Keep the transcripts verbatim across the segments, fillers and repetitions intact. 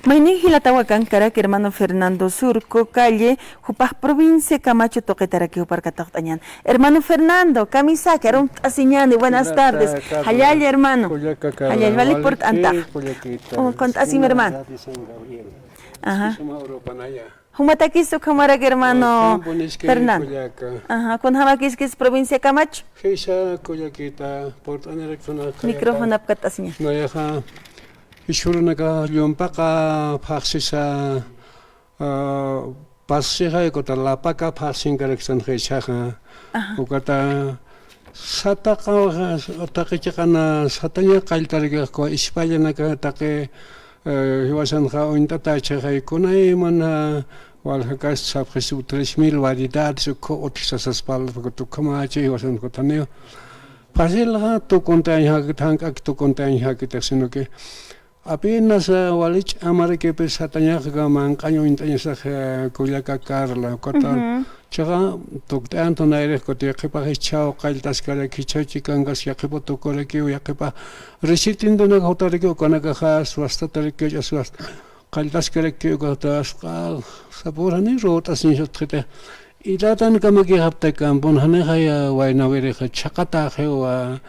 Mayni jilata wakankarak hermano Fernando Surco Calle, jupax provincia Camacho tuqitarak juparkataxt'añan. Hermano Fernando, kamisaki, arumt'asiñani, buenas tardes. Jallalla, hermano. Jallalla, wali purt'antax. Kunt'asim, hermano. Ajá. Jumatakis ukhamarak, hermano Fernando. Ajá, kunjamakiskis provincia Camacho. Jisa kullakita, purt'anirak suna. Micrófono apkatt'asiña. Nayaxa, jichhürunaka llumpaqa phaxsisa, ah, pasxixay, ukata lapaka phaxsinkaraksan jichhaxa. Ajá. Ukata sataqa, taqi chiqana sataña qalltarakixa, ispallanaka taqi, eh, jiwasanxa uñt'atächixay, kunayman waljakas sapxis tres mil variedades, ukhu utjsasas palta, ukhamächi jiwasan ukhaniw. Facilxa tukuntañjakit, jank'ak tukuntañjakitix, sino que apenas, ah, wali ch'amarakipis satañaxa manq'añ uñt'añasax, eh, kullaka Carla, ukata. Ujú. Chiqa tukt'antu nayrix, kuti yaqhipax jichhaw qalltaskarak, jichhaw chikankas yaqhipa tukurakiw, yaqhipa recipientenak jutarakiw, ukanakaxa swastatarak, swasta qalltaskarak, ukatasqa sapürani rut'asiñas utjiti. Idadankamakixa aptakampun, janixay waynawirixa chhaqataxiwa,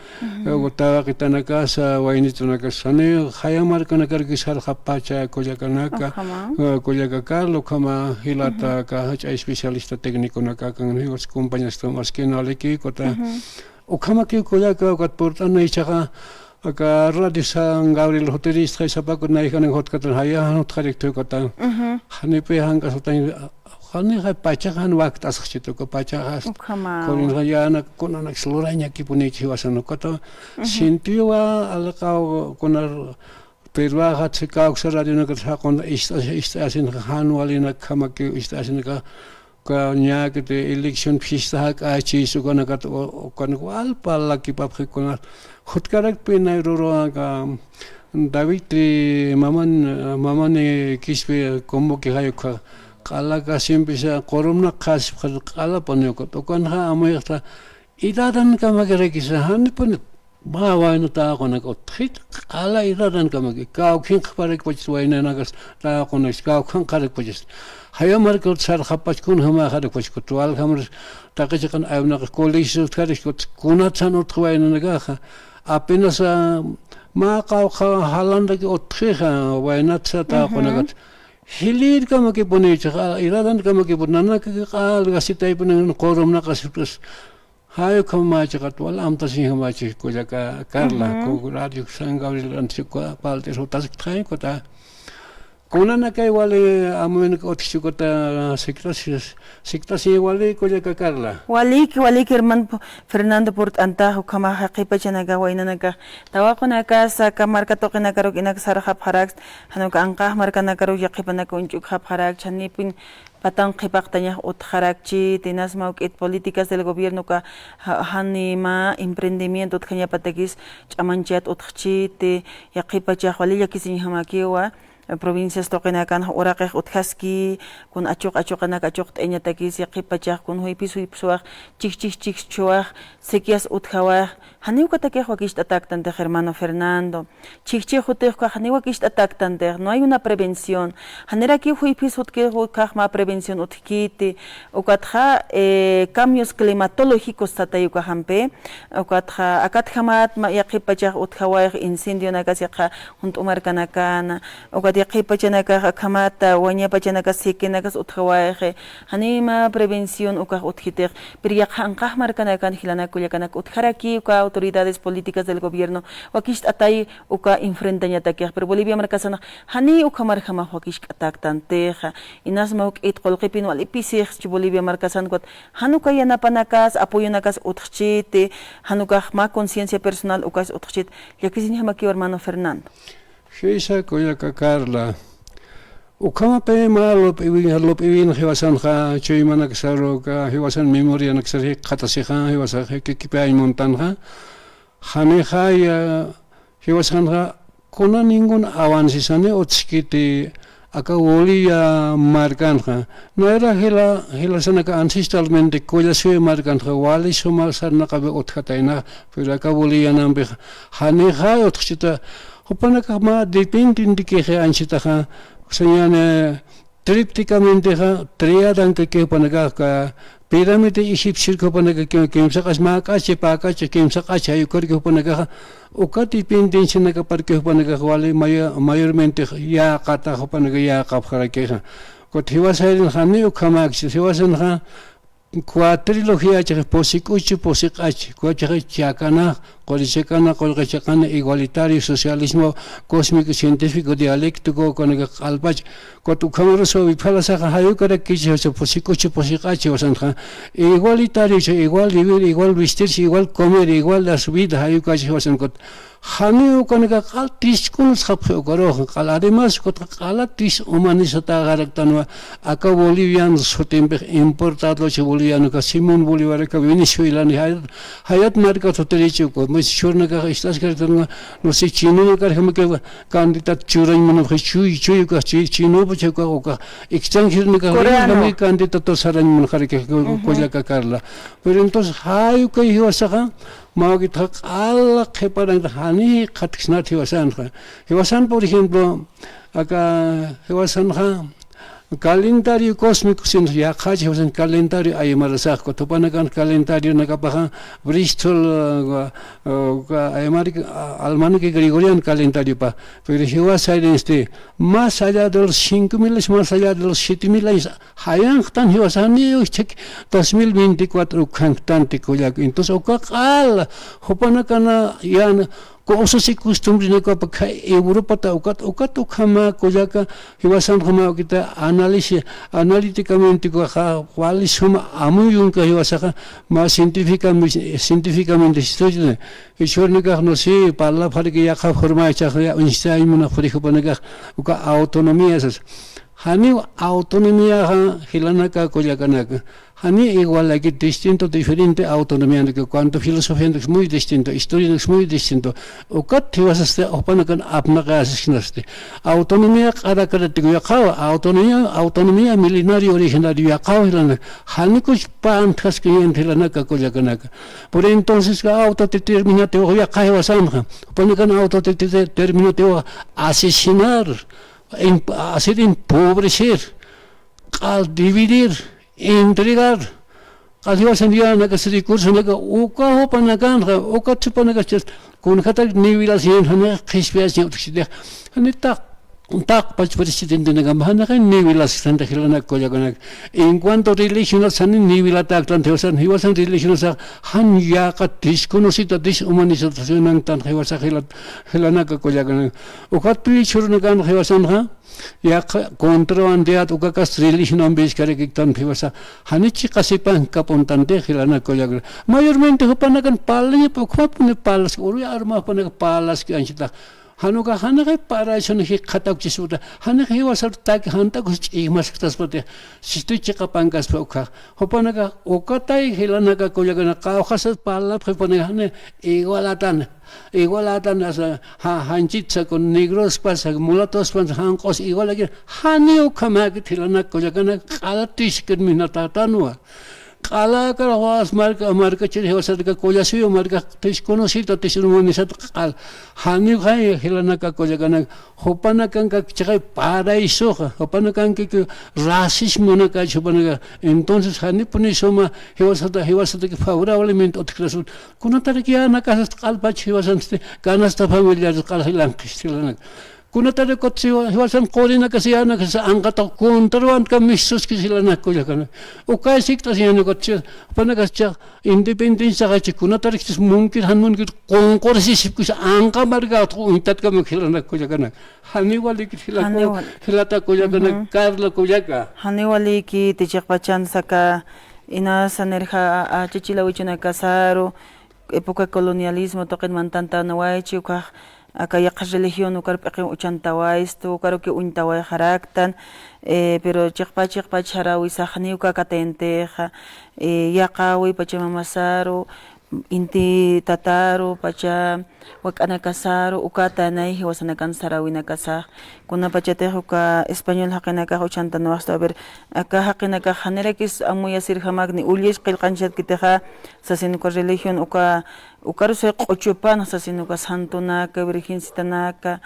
ujú, tawaqitanakasa, waynitunakasa, jani jaya markanakarakis sarxapacha kullakanaka, ukhama, eh, kullaka Carla, ukhama jilata, ujú, aka jach'a especialista técniconaka, akan jiwas compañeros, ukhama askina waliki, ukat, ujú, ukhamakiw kullaka, ukat purt'anay jichhaxa, aka Radio San Gabriel jutiristxay, sapakut nayjanin jutkatan, jaya jan utjarikti ukata. Ujú. Janipi jank'asatañ, janixay pachaxa jan wakt'asxchiti, uka pachaxa. Ukhama. Kuninxa yänak kunanaksa lurañakipunïchi jiwasan ukata. Ujú. Sintiwa aliqaw kunar Perú ajat kawksa radionakat jaqunta ist'as-, ist'asinxa jan walinakjamakiw ist'asinxa, uka ñäkiti elección fiesta jak'achis ukanakat, u-, ukanak wal parlakipapxi kuna. Jutkarakpi nay ruru aka David, eh, Maman, Mamani Quispe Comboque jayukxa q'ala kasimpisa qurumnaq qhasipxi q'alapuni ukat. Ukanxa amuyxta edadankamakirakisa, janipuni mä wayna tawaqunak utjit, q'ala edadankamaki, kawkhinqparakpachas waynanakas, tawaqunakis kawkhanqarakpachas. Jaya markat sarxapach kunjamäxarakpachas, ukat waljamaris taqi chiqan aywanakax colegio utjarakis, ukat kunatsan utj waynanakaxa. Apenas, ah, mä qawqha jalanraki utjixa, waynatsa tawaqunakat. Ujú. Jilïrkamakipunichix, ah, edadankamakipunix, nanakaki q'al gasitaypuniw qurumnaqasipkas. Jay ukhamachixa wal amtasiñjamachi kullaka Carla, ujú, ku Radio San Gabriel anti ku palt'ir jutasktaxay, ukat kunanakay wali amuyunak utjchi, ukat siktasi, siktasi wali kullaka Carla. Waliki, waliki, hermano Fernando purt'antax, ukhamax yaqhipachanaka waynanakax tawaqunakasa aka marka tuqinakaruk inak sarxapxaraksa, jan uka anqax markanakaruk yaqhipanak uñch'ukxapxarakchi, janipin patan qhipaqtañax utjarakchiti, inas mä juk'it políticas del gobierno uka ja-, jani mä emprendimiento utjañapatakis ch'amanchat utjchiti, yaqhipachax wali llakisiñjamakiwa, provincias tuqinakanx uraqix utjaski, kun achuq achuqanak achuqt'ayañatakis, yaqhipachax kun juyphis juyphswax, chijchij chijchhuwax, sequías utjawax, janiw ukatakix wakicht'atäktantix, hermano Fernando. Chhijchhix jutix ukax janiw wakicht'atäktantix, no hay una prevención. Janirakiw juyphis jutkix ukax mä prevención utjkiti, ukatxa, eh, cambios climatológicos satay ukaxampi, ukatxa akatjamat mä yaqhipachax utjawayx incendionakas yaqha junt'u markanakana, ukat yaqhipachanakax akhamata wañapachanakas sequeanakas utjawayxi, janiw mä prevención ukax utjkitix, pero yaqha anqax markanakan jilanak kullakanak utjaraki uka autoridades políticas del gobierno wakicht'atay uka enfrentañatakix, pero Bolivia markasanx janiw ukhamarjamax wakicht'atäktantixa, inas mä juk'it qullqipin wali pisixchi Bolivia markasan, ukat jan uka yanapanakas, apoyonakas utjchiti, jan ukax mä conciencia personal ukas utjchiti, llakisiñjamakiw hermano Fernando. Jisa kullaka Carla. Ukhamapï mä lup'iwin, lup'iwin jiwasanxa, chuymanaksaru uka jiwasan memorianaksaru jikxatasixa, jiwasax jikipï muntanxa. Janixay, eh, jiwasanxa kuna ningún avancesani utjkiti aka Bolivia markanxa. Nayra jila, jilasanaka ancestralmente kullasuy markanxa wali suma sarnaqapï utjatayna, pero aka Bolivianampixa janixay utjchita, jupanakax mä dependientekixi anchhitaxa, Kusañan, eh, trípticamente ja, triadan kaki jupanakax, ka pirámide egipcio jupanakax, kimsa q'ach, mä q'achi, pä q'achi, kimsa q'achi, jay ukaraki jupanakaxa, uka dependencianakaparaki jupanakax wali mayo-, mayormente yäqatax jupanakax yäqapxarakixa. Ukat jiwasayarin janiw ukhamäkchi, jiwasan ja, cuatrilogía chixi pusi k'uchu, pusi q'achi, kuwa chixi chakana, quri chakana, qullqi chakana, igualitario, socialismo cósmico, científico, dialéctico, kunaka q'alpach, ukat ukhamarus wipxalasaxa, jay ukarakichi jiwasa pusi k'uchu, pusi q'achi jiwasanxa, igualitario, igual vivir, igual vestirse, igual comer, igual la vida, jay ukachi jiwasan ukat. Janiw ukanaka q'al tisk'unusxapxi ukarux, q'al además ukat q'ala deshumanizatäxaraktanwa, aka boliviano sutimpix importado chi boliviano ka Simón Bolívar aka Venezuelani jayat, jayat markat utirichi uka, mas chhurnakax istaskaraktanwa, no sé, chinonakarjamakiwa candidato churañ munapxi, chuy, chuy ukax, chuy, chinopacha ukax, ukax extranjeronakax Coreano. Rinjami candidato sarañ munxaraki, ujú, kullaka Carla. Pero entonces, jay ukay jiwasaxa, mä wakitxa q'ala qhiparan jani qhatksnat jiwasanxa. Jiwasan, por ejemplo, aka jiwasanxa calendario cósmico sin yaqhach jiwasan calendario aymarasax, ukat jupanakan calendarionakapaxa Bristol, uh, uh, aymar, uh, almanaque gregoriano calendariopa. Pero jiwasayarinsti, más allá de los cinco mil años, más allá de los siete mil años, jayanxtan jiwasa, janiw jichhak dos mil veinticuatro ukhanktanti kullaka. Entonces, uka q'ala, jupanakan yän, usos y costumbrenakapa kha Europata ukat, ukat ukhama kullaka, jiwasanxa mä wakita análisis, analíticamente ukaxa wali suma amuyunka jiwasaxa, mä científica, científicamente estudio, jichhürnakax, no sé, parlapxaraki yaqha forma jichhaxa, Einstein munax, por ejemplo, jupanakax, uka autonomía sas. Janiw autonomiaxa jilanaka kullakanaka. Janiw igual, aquí distinto, diferente autonomía, que cuanto filosofía es muy distinto, historia es muy distinto. Ukat jiwasasti jupanakan apnaqasisnasti. Autonomía q'arakaratiku yaqhawa, autonomía, autonomía milenario originario yaqhawa jilana. Janikuch pantjaskiñan jilanaka kullakanaka. Por entonces, autodeterminativo yaqha jiwasanxa. Jupanakan autodeterminativo asesinar, em-, hacer empobrecer, q'al dividir, entregar, q'al jiwasan yänaka, recursosanaka, uka jupanakanxa, uka jupanakanxa, kunjatak nivelasiñan, janixa qhispiyasiñan utjkitix, jani taq, taqpach presidentenakam, janixa nivelasiksanta jilanaka kullakanaka. En cuanto religionas, jani nivelatäktan jiwasan, jiwasan religionasax, jan yäqa desconocida, deshumanizacionantan jiwasax jila-, jilanaka kullakanaka. Ukatpï jichhürnakan jiwasanxa, yaqha contrabandiyat ukakas religionampi iskarakiktan jiwasa, jani chiqasipan kap'untanti jilanaka kullaka. Mayormente jupanakan parlañapa, ukhamapuni parlaski, uruy arma jupanaka parlaski anchita. Jan uka, janixay paraysun jikxatakchisuta, janix jiwasar taqi jant'akus ch'ijmasktaspati, sistu chiqapankaspa ukhax. Jupanaka ukatay jilanaka kullakana, qawqhasas parlapxi jupanaka, jani igualatan. Igualatan asa, ja-, janchitsa con negrospas, mulatospas, janq'us igual aquí. Janiw ukhamäkit jilanaka kullakanak, q'ala tisk'unminatätanwa. Q'alakar juwas marka, markachir jiwasataka kullasiw marka desconocida, deshumanizada q'al. Janiw jay jilanaka kullakanak, jupanakanka chiqay paraisoxa, jupanakanki racismonakach jupanaka. Entonces, janipuni suma jiwasata, jiwasataki favorablemente utjkirasut. Kunatarik yänakasasti q'alpach jiwasansti, canasta familiar q'al jilanqis jilanaka. Kunatarik ukat jiwa-, jiwasan qurinakas yänakasasti anqatax contrabandka mistsuskis jilanaka kullakanaka. Ukay sikt'asiñan ukat chi, jupanakas chi independenciaxa chi kunatarik chis munkir jan munkir qunqurisisipkis anqa markatx uñtatkamak jilanaka kullakanaka. Janiw walikit jilata kullakanak, Carla kullaka. Janiw walikit chiqpachansa aka inasa nirja, a, chichila wichunakasaru, época colonialismo tuqin mantantanawaychi, ukax aka yaqha religión ukar p'iqin uchantawaystu, ukaruki uñtawayxaraktan, eh, pero chiqpach chiqpach jarawisax janiw uka katayintixa, eh, yaqhawi pachamamasaru, inti tataru, pacha wak'anakasaru, uka tanay jiwasanakan saräwinakasax. Kunapachatix uka español jaqinakax uchantanwastu, a ver, aka jaqinakax janirakis amuyasirjamakni, ullix qillqañchatkitixa, sasin uka religión, uka, ukarus q'uchupan, sasin uka santonaka, virgencitanaka,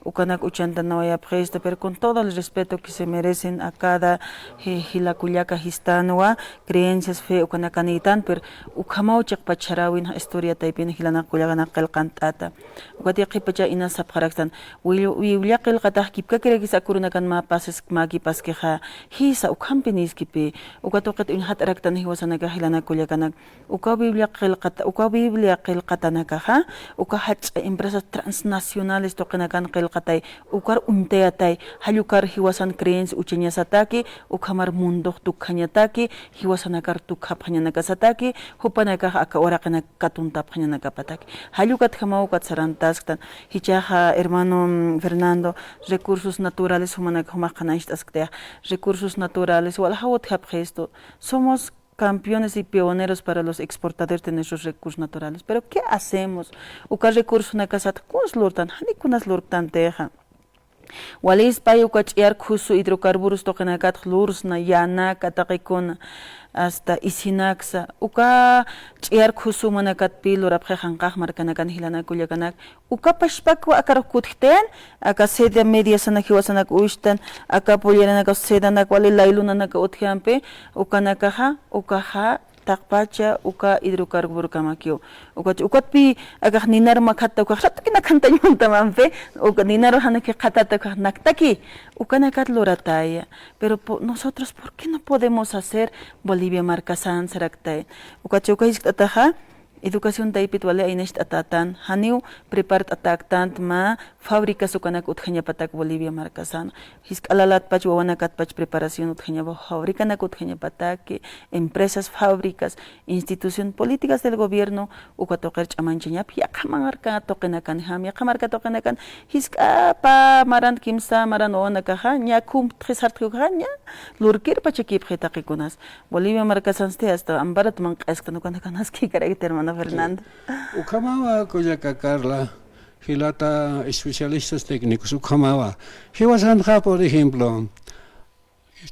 Ukanak uchantanawayapxistu, pero con todo el respeto que se merecen a cada, eh, jila kullaka jistanwa, creencias, fe, ukanakanïtan, pero ukhamaw chiqpach saräwin historia taypin jilanaka kullakanak qillqant'ata. Ukat yaqhipacha inas sapxarakstan, Biblia qillqatax kipkakirakis akurunakan mä pasis mäkipaskixa, jisa ukhampi niskipï, uka tuqit uñjat'araktan jiwasanakax jilanaka kullakanak, uka Biblia qillqata, uka Biblia qillqatanakaxa, uka jach'a empresas transnacionales tuqinakan qillqatay, ukar uñtayatay, jall ukar jiwasan creencia uchañasataki, ukhamar mundox tukjañataki, jiwasanakar tukjapxañanakasataki, jupanakax aka uraqinak katuntapxañanakapataki. Jall ukatjamaw ukat sarantasktan, jichhaxa, hermano, mm, Fernando, recursos naturales jumanakax jumax qhanañcht'asktix, recursos naturales, waljaw utjapxistu, somos campeones y pioneros para los exportadores de nuestros recursos naturales. Pero, ¿qué hacemos? Uka recursonakasat kuns lurtan, jani kunas lurktantixa. Walispay uka ch'iyar khusu hidrocarburos tuqinakat lursna, yanaka, taqikuna, hasta isinaksa. Uka ch'iyar khusu jumanakatpï lurapxi qanqax markanakan jilanaka kullakanak. Uka pachpakwa akar kutjten, aka seda media sanak jiwasanak uñstan, aka polleranaka sedanak wali laylunanaka utjampi, ukanakaxa, ukaxa, taqpacha, uka hidrocarburokamakiw. Ukat, ukatpï, akax ninaru makhatta, ukax ratukinakhantañ muntamampi, uka ninaru janaki qhatata, ukax naktaki, ukanakat lurataya. Pero po-, nosotros, ¿por qué no podemos hacer Bolivia markasan saraktay? Ukat, uka jiskt'ataxa, educación taypit wali aynacht'atätan, janiw prepart'atäktant mä fábricas ukanak utjañapatak Bolivia markasan. Jisk'a lalatpach, wawanakatpach preparación utjañapa, fábricanak utjañapataki, empresas, fábricas, institución, políticas del gobierno, uka tuqir ch'amañchañap, yaqha marka tuqinakanjam, yaqha marka tuqinakan, jisk'a pä maran kimsa maran wawanakaxa, ña kumptxi sartxi ukaxa, ña lurkirpachakipxi taqikunas. Bolivia markasansti hasta amparat manq'asktan, ukanakan askïkarakta, hermana Fernanda. Ukhamawa kullaka Carla, jilata especialistas técnicos, ukhamawa. Jiwasanxa, por ejemplo,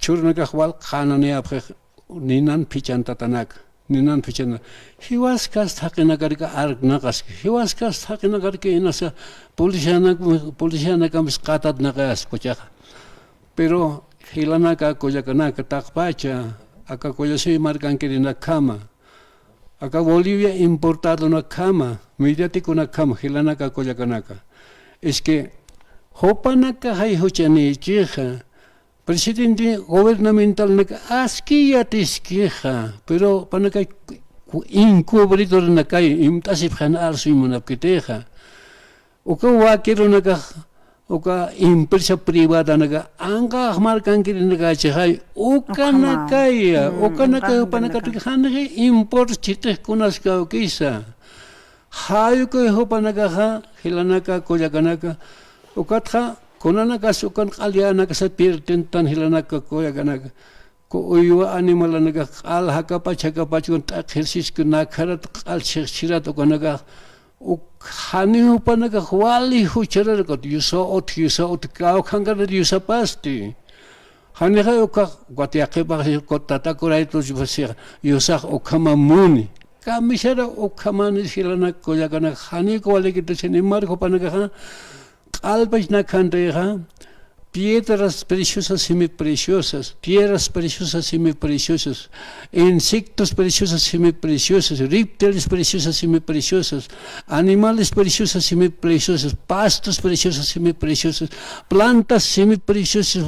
chhurnakax wal qhananiyapxix ninan phichantatanak, ninan phichanta. Jiwaskas thaqinakarki arknaqaski, jiwaskas thaqinakarki inasa policianak-, policianakampis qatatnaqayaskuchaxa. Pero jilanaka kullakanaka taqpacha, aka kullasuy markankirinakhama, aka Bolivia importadonakhama, mediaticonakhama, jilanaka kullakanaka. Es que jupanakaxay juchanïchixa, presidente gubernamentalnaka aski yatiskixa, pero jupanakay ku-, encubridornakay, imt'asipxan arsuy munapkitixa. Uka wakirunakax, uka empresa privadanaka, anqax markankirinakachixay, ukanakaya, ukanakay jupanakataki janixi import chhitix kunas kawkisa. Jay ukay jupanakaxa, jilanaka, kullakanaka, ukatxa, kunanakas ukan q'allanakasa pierdentan jilanaka, kullakanaka. Ku uywa animalanakax q'al jakapach, jakapach, kun t'aqhirsiski nakharat, q'al chhixchirat ukanakax, uk-, jani jupanakax wali juchararkut, yusa utj, yusa utj, kawkhankarat yusapasti. Janixay ukax, ukat yaqhipax, ukat tata kuraytu, yusax ukhama muni. Kamisara ukhamani jilanak kullakanaka, jani uka walikitusin, embargo, jupanakaxa, q'alpach nakhantixa, piedras preciosas, simi preciosas, tierras preciosas, simi preciosas, insectos preciosos, simi preciosas, reptiles preciosos, simi preciosas, animales preciosos, simi preciosas, pastos preciosos, simi preciosas, plantas simi preciosas,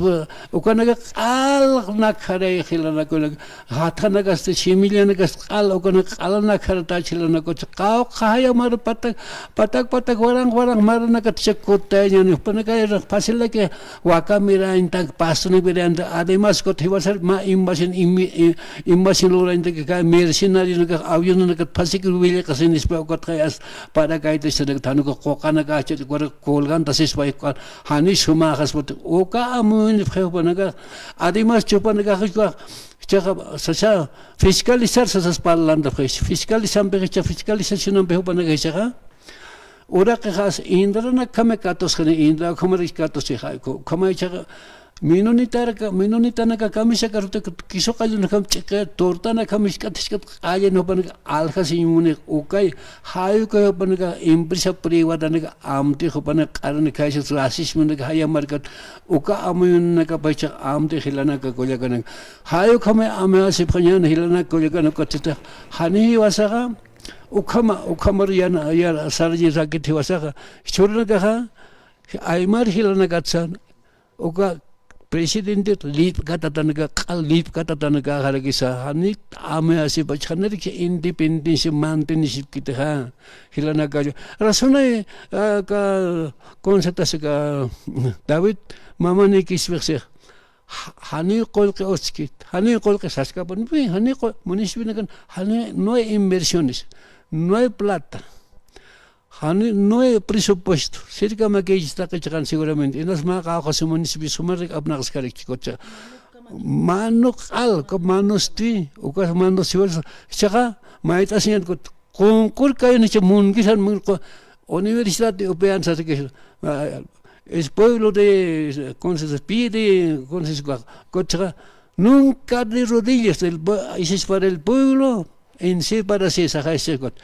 ukanaka q'al nakharay jilanaka, jathanakasti, simillanakasti q'al, ukanaka q'al nakharata jilanaka, qawqha jaya mar patak, patak, patak, waranq, waranq maranakat chakutayñani, jupanaka facilaki waka mirañtak, pastuni mirañtak, además, kut jiwasar mä invasión, invi-, i-, invasión lurañtak, kay mercenarionakax avionanakat facilki willaqasinispa, ukatxa as, para kayta, sinak, thanuka quqanaka, chak, warak, colganta sispa, jani sumaxaspa, uka amuyunipxi jupanakax, además, jupanakax, Ichaxa, sasa, fiscalizar sasas parlantapxi, fiscalizampixa, fiscalizacionampi jupanakax ichaxa, uraqixa as indranakjama katusxani, indra ukhamar katusixa, ku-, ukhama ichaxa, Menonitarka, menonitanaka kamisaka ruta kisu qallunakam ch'iqi, tortanakam jisk'at jisk'at qallin jupanaka aljasiñ munix, ukay, jay ukay jupanaka empresa privadanaka amtix jupanaka q'aranak kaysa racismonaka jaya markat, uka amuyunanakapachix amtix jilanaka kullakanaka. Jay ukhamay amuyasipxañäni jilanaka kullakanaka, ukatitix janiy jiwasaxa, ukhama, ukhamar yana, yana, saralli rakit jiwasaxa, jichhürunakaxa, aymar jilanakatsa, uka presidente llipkatatanaka, q'al llipkatatanaka jarakisa, janit amuyasipach, janiriksa independencia mantenisipkitixa, jilanaka. Razonay, aka, concertasaka, David, mamanikisipxsix, ja-, janiy qullqi utjkit, janiy qullqi saskapun, janiy qull-, municipionakan, janiy, no hay inversiones, no hay plata. Jani, no hay presupuesto. Sirkamakïchis taqi chiqan seguramente. Inas mä qawqhas municipio sumarik apnaqaskarakchikutsa. Manu q'al, uka manusti, ukas manusti, jichhaxa, mayt'asiñankut, qunqur kaynicha munkisan, mun qu-, Universidad de Upean sasiki, ah, es pueblo de, entonces, pide, entonces, kutsa, nunca de rodillas, el pue-, ese es para el pueblo, en sí para sí, saja, ese, kut.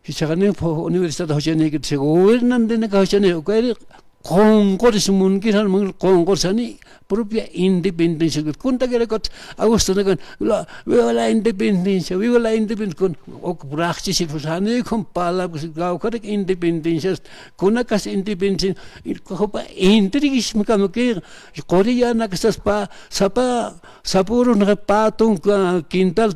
Jichhaxani universidad juchanïkit, si gobernantenaka juchanï, ukayri qunquris munkisan, mun qunqursani, propia independencia. Kuntakirakat Augustonakan, la, viva la independencia, viva la independencia. Kun, uk, raxchisipus, jani kun palabras, kawkharik independencia, kunakas independencia, jupa intirikismkamaki, quriyanaksaspa, sapa, Sapürunxa pä tunka quintal,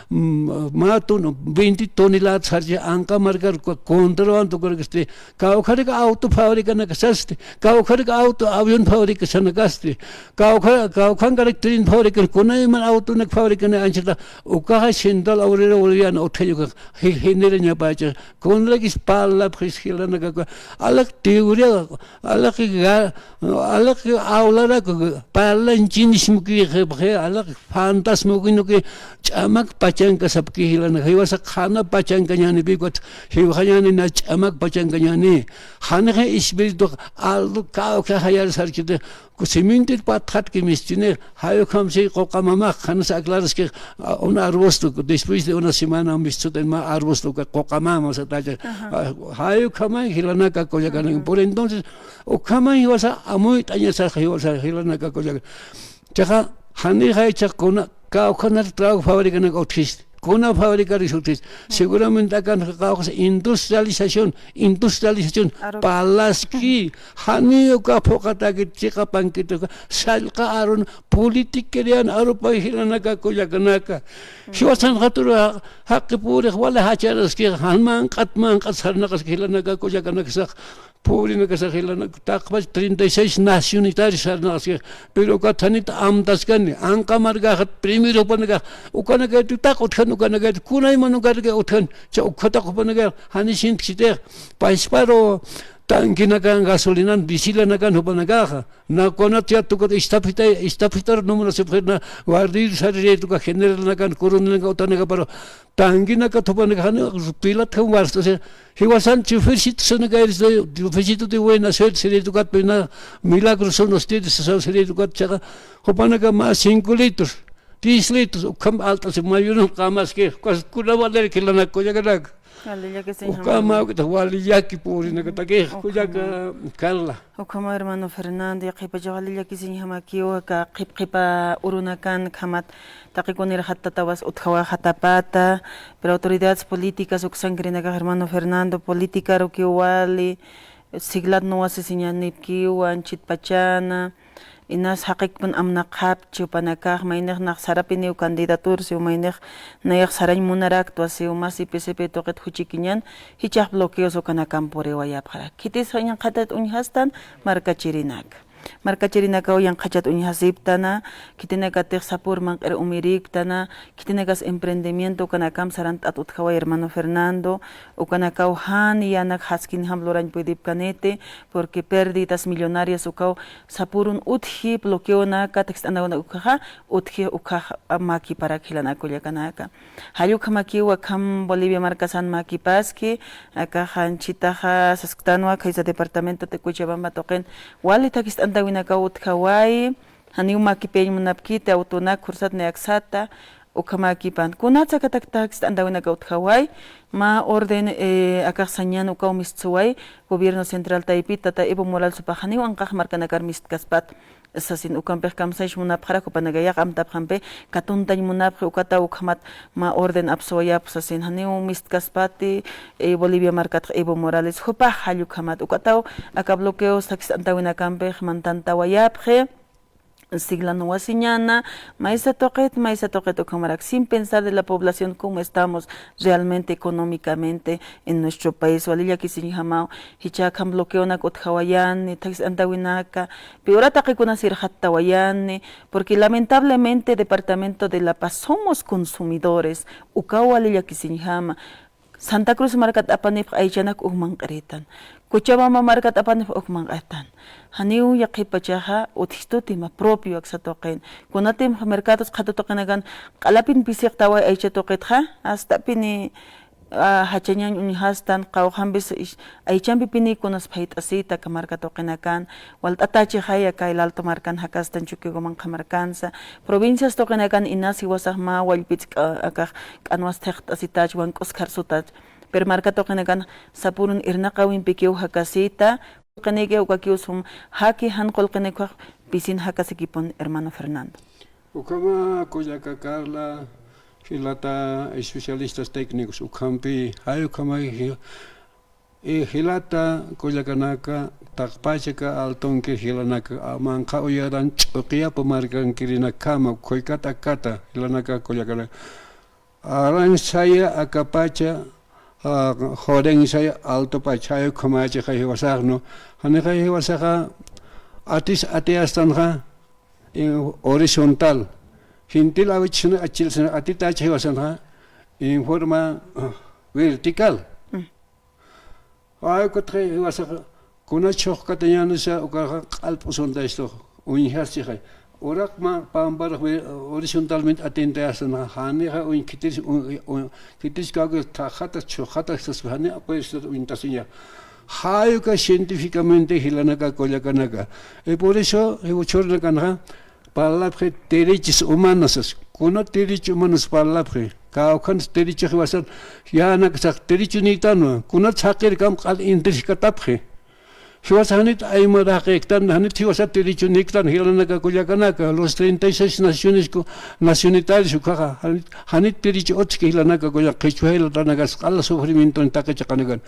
mm, mä tun-, veinte toneladas sarchi anqa markar ku-, contrabando kurakasti. Kawkharik auto fabricanakasasti. Kawkharik auto avión fabricanakasti. Kawkha-, kawkhankarak tren fabrican, kunayman autonak fabrican anchata. Ukaxa central obrero boliviano utjañukax. Ji-, generañapacha. Kunrakis parlapxis jilanakaku. Alaq teoría, alaq ga-, Alaq awlaraku, parlanchinis muki, jefe, alaq fantasma muki, ch'amak pachanka sapki jilana, jiwasa qhana pachankañäni, piwkat jiwxañäni na ch'amak pachankañäni. Janixa espíritu aldo kawkha jayar sarkiti, ku cementir patxatki mistini, jay ukhamsi quqa mamax, qhanasa aclaraski, a, un arbusto, después de una semana mistsutin mä arbusto, quqa mama satacha. Ajá. A, jay ukhamay jilanaka kullakanaka. Ajá. Por entonces, Ukhaman jiwasa amuyt'añasax jiwasa jilanaka kullaka. Chaqa, janixa jichhax kuna, kawkhanar trabajo fabricanaka utjist. Kuna fabricaris utjist. Seguramente akan kawkhas industrialización, industrialización, arupa, parlaski, jani uka phuqatakit, chiqapankit uka, sallqa arun, politikirian arupay jilanaka kullakanaka. Jiwasan jatur jaqi purix wali jacharaski, jan manq'at manq'at sarnaqaski jilanaka kullakanaksax. Pobrenakasax jilanaka, taqpach treinta y seis nacionalidades sarnaqaski, pero ukat janit amtaskani, anqa markaxat primero jupanakax, ukanakaytu taq utjan, ukanakaytu kunayman ukanakay utjan, cha ukhataq jupanakax, jani sintkisitix, pachparu tanquinakan, gasolinan, disilanakan jupanakaxa, na kunat yatukat estafeta, estafetaru nombrasipxir na, guardias sarirituka, generalnakan, coronelnakan utanakaparu, tanquinakat jupanakax, jani pilatjam warst'asi, Jiwasan chofercitosanakayri, chofercito de buena suerte siritukat, pina milagros son ustedes, sasaw siritukat, chaqa, jupanaka mä cinco litros, diez litros, ukham alt'asi, mayunam qamaski, ukas kuna valer jilanak kullakanaka. Wali llakisiñjama. Ukhama, wali llaki purinakatakix, kullaka, Carla. Ukhama hermano Fernando, yaqhipachax wali llakisiñjamakiw, aka qhip qhipa urunakan khamat, taqi kunirxat tatawas utjawaxatapata, pero autoridades políticas uksankirinakax hermano Fernando, políticarukiw wali, siglat nuwasisiñanipkiw, anchhit pachana, inas jaqikpun amnaqapchi jupanakax, maynix nax sarapiniw candidatursiw, maynix nayax sarañ munaraktwa siw, mas I P C P tuqit juchikiñan, jichhax bloqueos ukanakamp puriwayapxarak. Khitis yanqhachat uñjastan, markachirinaka. Markachirinakaw yanqhachat uñjasiptana, khitinakatix sapür manq'ir umiripktana, khitinakas emprendimiento ukanakamp sarant'at utjaway hermano Fernando, ukanakaw jan yanak jaskinjam lurañ puedipkaniti, porque pérdidas millonarias ukaw sapürun utji, bloqueonaka, taqist'anawna ukhaxa, utji ukhax makiparak jilanaka kullakanaka. Jall ukhamakiw akham Bolivia markasan makipaski, akax anchhitaxa sasktanwa, khaysa departamento de Cochabamba tuqin wali taqist'antawinakaw utjawayi, Janiw mä kipiyañ munapkiti, awtunak, khursat ni aksata, ukhamakipan. Kunatsa akatak taksist'antawinaka utjaway, mä orden, eh, akax sañan ukaw mistsuway, gobierno central taypit, tata Evo Morales jupax janiw anqax markanakar mistkaspat. Sasin ukampix kamsayas munapxara, jupanaka yaqha amtapxampi, katuntañ munapxi, ukataw ukhamat mä orden apsuwayapxi sasin, janiw mistkaspati, eh, Bolivia markatx Evo Morales, jupax jall ukhamat, ukataw aka bloqueo taksist'antawinakampix mantantawayapxi. Siglan wasiñana, maysa tuqit, maysa tuqit ukhamarak, sin pensar de la población, cómo estamos realmente económicamente en nuestro país. Wali llakisiñjamaw, jichha akham bloqueonak utjawayani, taksist'antawinaka, peor taqikuna sirxattawayani, porque lamentablemente departamento de La Paz somos consumidores, ukaw wali llakisiñjama. Santa Cruz markat apanipx aychanak uk manq'iritan. Cochabamba markat apanipx uk manq'iritan. Janiw yaqhipachaxa utjistuti mä propio aksa tuqin. Kunatimx mercados qhatu tuqinakan q'alapin pisiqtaway aycha tuqitxa, astapini, ah, jachañañ uñjastan, qawqhampis ish-, aychampipini kunas phayt'asita aka marka tuqinakan, walt'atachixay aka El Alto markan jakastan, Chuquicamán markansa, provincias tuqinakan inas jiwasax mä wallpich k'a-, akax k'anwas thiqt'asitach, wank'us kharsutach. Pero marka tuqinakan sapürun irnaqäwimpikiw jakasita, qullqiniki ukakiw sum jaki jan qullqinikux pisin jakasikipun, hermano Fernando. Ukhama kullaka Carla, jilata especialistas técnicos, ukhampi, jay ukhama ji-, eh, jilata kullakanaka, taqpachaka altonki jilanaka, a, manqha uyaran ch'uqiyapa markankirinakhama, khuykata akata, jilanaka kullakanaka. Aransaya akapacha, a, Jorengsaya altopacha, jay ukhamachixay jiwasaxnu, janixay jiwasaxa, atis atiyastanxa, eh, horizontal. Gentil awichisna, achilsna, atitacha jiwasanxa, en forma, ah, vertical. Mm. Ay, ukatxa jiwasaxa, kuna chhuqkatañänisa, ukaxa q'alp'usuntaystu, uñjasixay. Uraqma pamparax ve-, horizontalmente atintayastan, janixa uñ khitis, uñ, uñ, khitis kawkis thaqhatas, chhuqhatas, sas jani apuestas uñtasiña. Jay uka científicamente jilanaka kullakanaka. Y por eso, jiwachhurnakanxa, parlapxi derechos humanos, kuna derecho humanos parlapxi, kawkhan derecho jiwasan, yänakasax derecho niytanwa, kuna thaqirkam q'al intrigkatapxi. Jiwasan janit aymaraqiktan, janit jiwasan derecho niktan, jilanaka kullakanaka, los treinta y seis naciones ku-, nacionitarios ukaxa, janit, janit derecho utjki jilanaka kullak, qhichwa jilatanakas q'al sufrimiento taqi chiqanakan.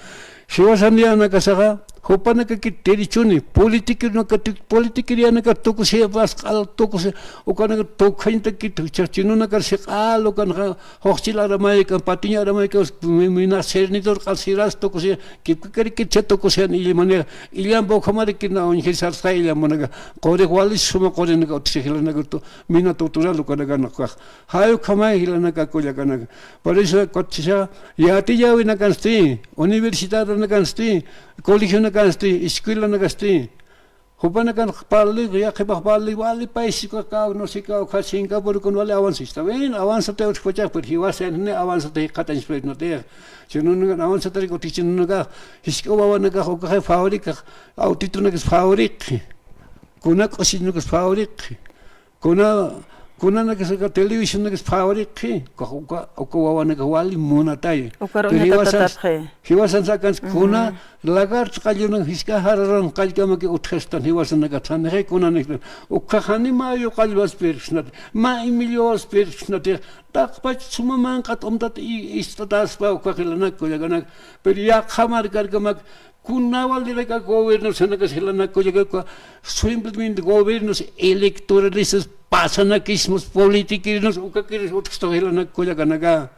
Jiwasan yänakasaxa, jupanakakit derechoni, politiqueronakati, politiqueronaka tukusi, q'al tukusi, ukanaka tukjañtakit, chachinunakar siq'al, ukanaka, juxchil aramayka, patiña aramayka, mi-, mina sernitor, q'al siras tukusi, kipkakarikit cha tukusi, illamani, illampa ukhamarikit na uñjir sarsqa illampanaka, qurix wali suma qurinaka, utji jilanaka tu-, mina tutural ukanakanakax. Jay ukhamay jilanaka kullakanaka. Por eso, kutisa, yatiyäwinakansti, universidadnakansti, colegionakansti, escuelanakasti. Jupanakan parli, yaqhipax parli, wali país, kaw, no sé, kaw, ka Singapur kun wali avanza. Está bien, avanzata utjpachax, pero jiwasan ni avanzata jikxatañspa, no te. Chinunaka avanzata, utji chinunaka, jisk'a wawanaka, ukaxa fabrica, autitonakas fabrica. Kuna k'usiñunakas fabrica. Kuna, kunanakas aka televisionnakas fabrica, uka, uka, uka wawanaka wali munatay. Ukar uñatatatapxi. Jiwasan sakansa, kuna lagarto qallunaka jisk'a jararan qallkamaki utjastan jiwasanaka thanixi kunanaktan. Uka jani mä yuqallwas pirksnati, mä imilluwas pirksnati, taqpach suma manq'at umtat i-, ist'ataspa uka jilanak kullakanaka. Pero yaqha markarkamak, kuna waliraka gobierno sanakas jilanak kullaka, simplemente gobiernos electoralistas, pasanakismos, politiqueros, ukakiris utjstu jilanak kullakanaka.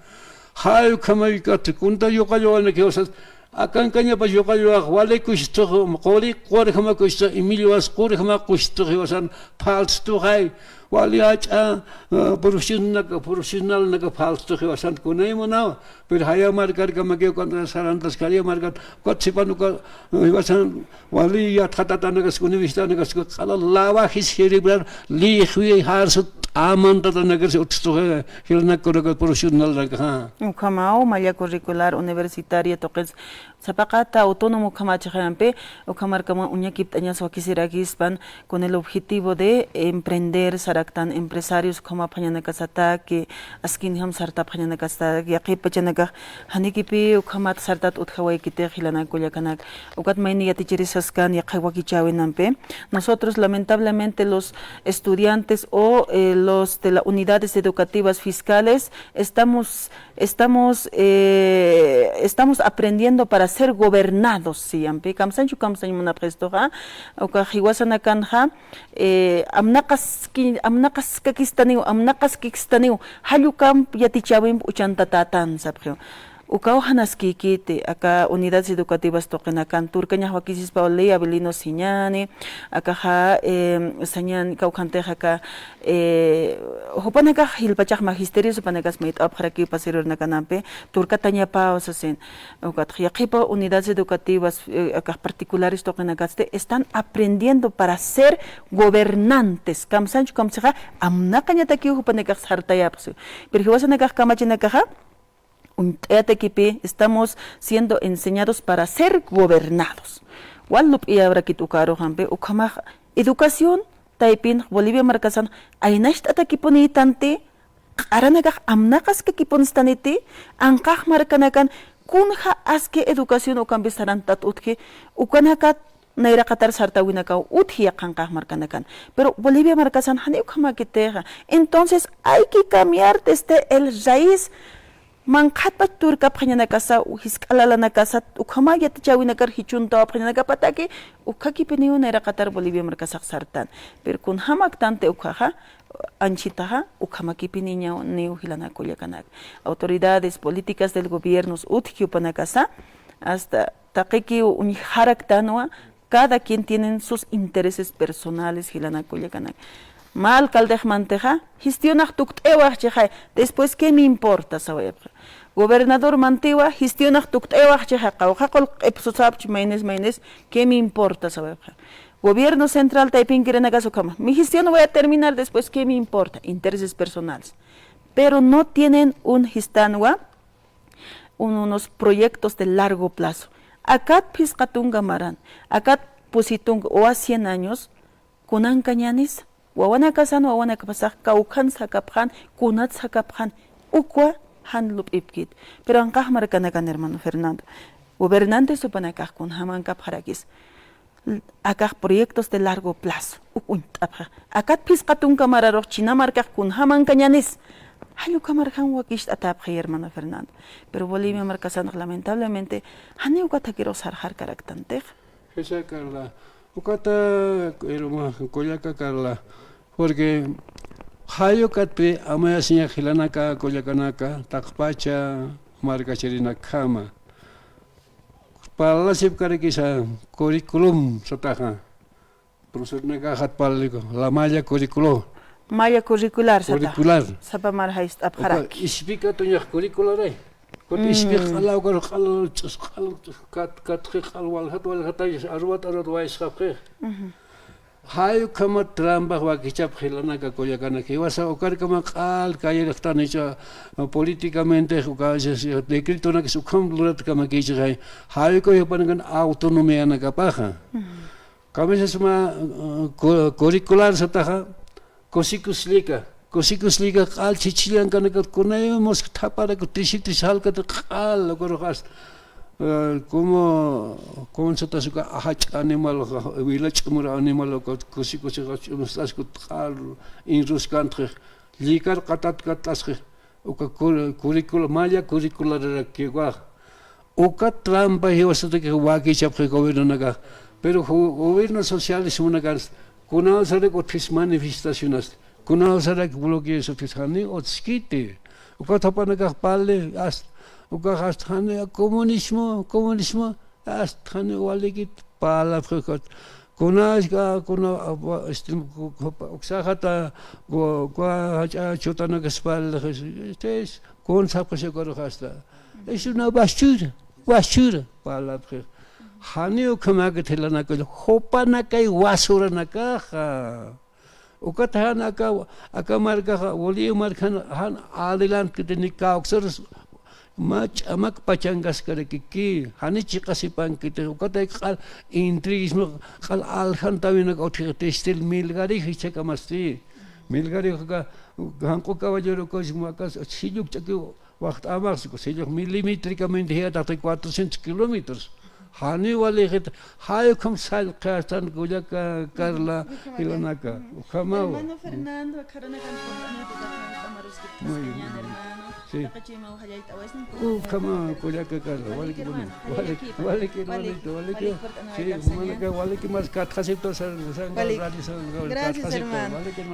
Jay ukhamay kat, kunta yuqalluwanak jiwasas, akankañapas yuqalluwax, wali kustu, quri, qurjama kustu, imilluwas qurjama kustu jiwasan, falstu jay, wali ach'a, ah, profesionalnaka, profesionalnaka falstu jiwasan, kunay munawa. Pero jaya markarkamakiw, cuando sarantaskariya markat, ukat sipan uka, eh, jiwasan wali yatxatatanakas, universidadnakas, q'ala lavaje cerebral, lijwi jarsu t'amantatanakas utjstu jilanakkunaka profesionalnakaxa. Ukhamaw, malla curricular universitaria tuqis Sapaqata autónomo ukhamachixayampi, ukhamarkama uñakipt'añas wakisirakispan con el objetivo de emprender, saraktan empresarios ukhama phañanakasataki, askinjam sartapxañanakasataki, yaqhip pachanakax janikipi ukhamat sartat utjawaykitix jilanaka kullakanak. Ukat mayni yatichirisaskan yaqha wakichäwinampi. Nosotros, lamentablemente, los estudiantes o, eh, los de las unidades educativas fiscales, estamos, estamos, eh, estamos aprendiendo para ser gobernados, siyampi. Kamsanchu, kamsañ munapxistuxa, uka jiwasanakanxa, eh, amnaqaski-, amnaqaskakistaniw, amnaqaskikistaniw, jallukamp yatichäwimp uchantatätan, sapxiw. Ukaw janaskïkiti, aka unidades educativas tuqinakan, turkañax wakisispa ley Avelino Siñani, akaxa, eh, sañan kawkhantix aka, eh, jupanakax jilpachax magisterios, jupanakas mayt'awapxarakiw pasirurnakanampi, turkatañapaw sasin. Ukatx yaqhipa unidades educativas, eh, akax particulares tuqinakasti, están aprendiendo para ser gobernantes. Kamsanchu kamsixa, amnaqañatakiw jupanakax sartayapxi. Pero jiwasanakax kamachinakaxa, uñt'ayatakipï, estamos siendo enseñados para ser gobernados. Wal lup'iyawrakit uka aruxampi, ukhamax educación taypin Bolivia markasan aynacht'atakipunïtanti, q'aranakax amnaqaskakipunistaniti, anqax markanakan kunja aski educación ukampi sarantat utji, ukanakat nayraqatar sartäwinakaw utji yaqha anqax markanakan. Pero Bolivia markasan janiw ukhamäkitixa. Entonces, hay que cambiar desde el raíz. Manqhatpach turkapxañanakasa, jisk'a lalanakasa, ukhama yatichäwinakar jichhuntawapxañanakapataki, ukhakipiniw nayraqatar Bolivia markasax sartan. Pero kunjamaktanti ukhaxa, anchhitaxa, ukhamakipiniñaw niw jilanaka kullakanak. Autoridades políticas del gobierno utjki jupanakasa, hasta taqikiw uñjaraktanwa, cada quien tienen sus intereses personales, jilanaka kullakanak. Mä alcaldex mantixa, gestionax tukt'ayawaxchixay, después, ¿qué me importa?, sawayapxi. Gobernador mantiwa, gestionax tukt'ayawaxchixay, qawqha qullq q'ipsusapchi, maynis, maynis, ¿qué me importa?, sawayapxi. Gobierno central taypinkirinakax ukhama, mi gestión voy a terminar después, ¿qué me importa? Intereses personales. Pero no tienen un gestanwa, un, unos proyectos de largo plazo. Akat phisqa tunka maran, akat pusi tunka, o a cien años, kunankañanis, wawanakasan, wawanakapasax kawkhan sakapxan, kunat sakapxan, ukwa jan lup'ipkit. Pero anqax markanakan, hermano Fernando, gobernantes jupanakax kunjamankapxarakis. Akax proyectos de largo plazo, uk uñt'apxa. Akat phisqa tunka mararux China markax kunjamankañanis. Jall ukhamarjam wakicht'atäpxi, hermano Fernando. Pero Bolivia markasanx, lamentablemente, janiw uka thakirux sarxarkaraktantix. Jisa, Carla. Ukata, hermano, kullaka Carla. Porque jall ukatpï amayasiñax jilanaka, kullakanaka, taqpacha markachirinakjama. Parlasipkarakisa curriculum sataxa. Profesornakaxat parliku, la malla curricular. Malla curricular sataxa. Curricular. Sapa marjayst'apxaraki. Uka ispikatuñax curricularay. Ukat ispix q'ala, ukarux q'al, ch'us q'al, kat, katxi q'al, waljat, waljatay, arwat, arwat waysxapxi. Jay ukhamat trampax wakichapxi jilanaka kullakanaka, jiwasa ukarkama q'al kayirixtan jichha, políticamente uka decretonakis ukham luratkamakïchixay, jay uka jupanakan autonomianakapaxa. Kamisas mä, eh, cu-, curricular sataxa, kusikus llika, kusikus llika q'al chichillankanaka kunaymas thaparaku tisi tisi jalkata q'al, ukarux hasta, eh, como, como satas uka jach'a animal, wila ch'umura animal, uka kusi kusi jach'umustasku q'al, inruskantxix, llikar qatatkat'asxix. Uka cur-, curricula-, malla curricularakiwa. Uka trampa jiwasatakix wakichapxi gobiernonakax. Pero ju-, gobierno socialismonakan kunawsarak utjis manifestacionas, kunawsarak bloqueos utjis, jani utjskiti. Ukat jupanakax parli, hasta, ukax hasta jani comunismo, comunismo, hasta jani walikit parlapxi ukat. Kunashka, kuna, este, ku-, ku-, uksaxata, ku-, ku-, jach'a chutanakas parlaxis, este, kun sapxis ukarux hasta. Es una basura, basura, parlapxi. Jani ukhamäkit jilanaka, jupanakay basuranakaxa. Ukat jan aka, aka markaxa, Bolivia markan jan adelantkiti, ni kawksarus Mä ch'amak pachankaskarakiki, jani chiqasipankiti, ukatay q'al intriguismo, q'al aljantawinak utjixti, estil Milgarij jichhakamasti. Milgarij uka, janq'u caballero uka, uka, silluk ch'aki waxt'amax, silluk milimétricamente jiyataxti cuatrocientos kilómetros. Jani walixit, jay ukham sallqi astan kullaka Carla, jilanaka. Ukhamaw. Hermano Fernando, akharanakan kump'anata, hermano. Muy bien. Sí. Ukhama kullaka Carla, waliki, hermano. Waliki, waliki, hermanito, waliki. Sí, hermanaka, waliki mas katjasipta, san, san, gracias, hermano. Waliki, hermano.